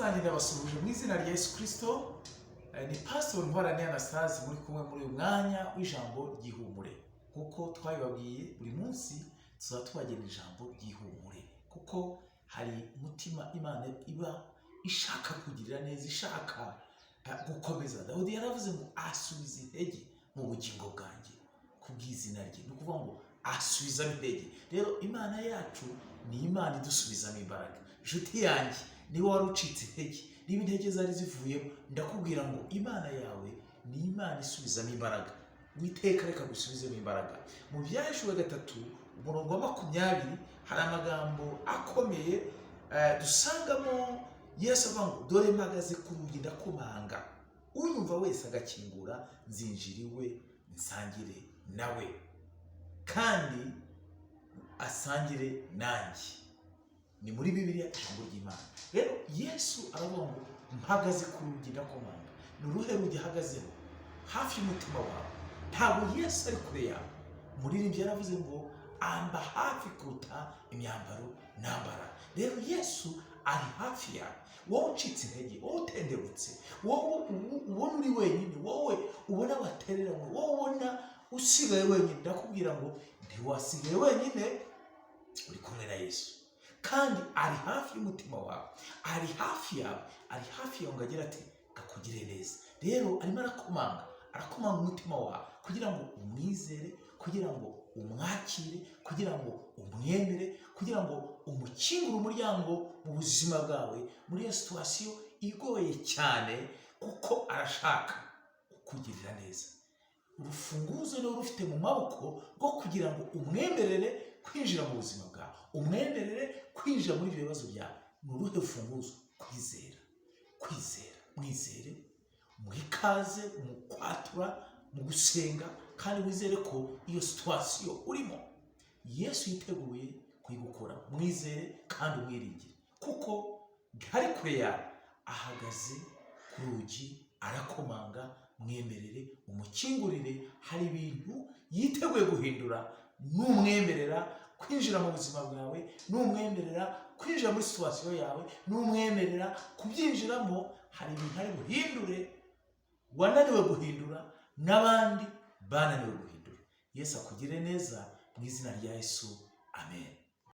Zanjye, ndabasuhuje mu izina rya Yesu Kirisito. Ni Pasitori Ntwarane Anastase muri kumwe muri uyu mwanya w'ijambo ry'ihumure. Nk'uko twabibabwiye, buri munsi tuzaba tubagena ijambo ry'ihumure, kuko hari umutima Imana iba ishaka kugirira neza, ishaka gukomeza. Dawidi yaravuze ngo asubiza intege mu bugingo bwanjye ku bw'izina rye. Ni ukuvuga ngo asubizamo intege. Rero Imana yacu ni Imana idusubizamo imbaraga. Inshuti yanjye, niba wari ucitse intege, niba intege zari zivuyemo, ndakubwira ngo Imana yawe ni Imana isubizamo imbaraga. Witeka reka gusubizemo imbaraga. Mu Byahishuwe 3, umurongo wa 20, hari amagambo akomeye dusangamo Yesu avuga ngo: "Dore mpagaze ku rugi ndakomanga, unyumva wese agakingura, nzinjira iwe nsangire nawe kandi asangire nanjye." Ni muri Bibiliya, ijambo ry'Imana. Rero Yesu aravuga ngo: "Mpagaze ku rugi ndakomanga." Ni uruhe rugi ahagazeho? Hafi y'umutima wawe. Ntabwo Yesu ari kure yawe. Umuririmbyi yaravuze ngo amba hafi kuruta imyambaro nambara. Rero Yesu ari hafi yawe, wowe ucitse intege, wowe utendebutse, wowe ubona uri wenyine, wowe ubona watereranywe, wowe ubona usigaye wenyine. Ndakubwira ngo ntiwasigaye wenyine, uri kumwe na Yesu kandi ari hafi y'umutima wawe, ari hafi yawe, ari hafi yawe ngo agire ati gakugire neza. Rero arimo arakomanga, arakomanga umutima wawe kugira ngo umwizere, kugira ngo umwakire, kugira ngo umwemere, kugira ngo umukingure umuryango mu buzima bwawe muri iyo situation igoye cyane, kuko arashaka kukugirira neza. Urufunguzo niwe rufite mu maboko rwo kugira ngo umwemerere kwinjira mu buzima bwawe, umwemerere kwinjira muri ibyo bibazo byawe. Ni uruhe rufunguzo? Kwizera, kwizera. Mwizere, muhe ikaze mu kwatura, mu gusenga, kandi wizere ko iyo situation urimo Yesu yiteguye kuyigukura. Mwizere kandi umwiringire, kuko ntari kure yawe, ahagaze ku rugi arakomanga. Mwemerere umukingurire, hari ibintu yiteguye guhindura numwemerera kwinjira mu buzima bwawe, numwemerera kwinjira muri situation yawe, numwemerera kubyinjiramo. Hari ibintu ari buhindure wananiwe guhindura n'abandi bananiwe guhindura. Yesu akugire neza mu izina rya Yesu, amen.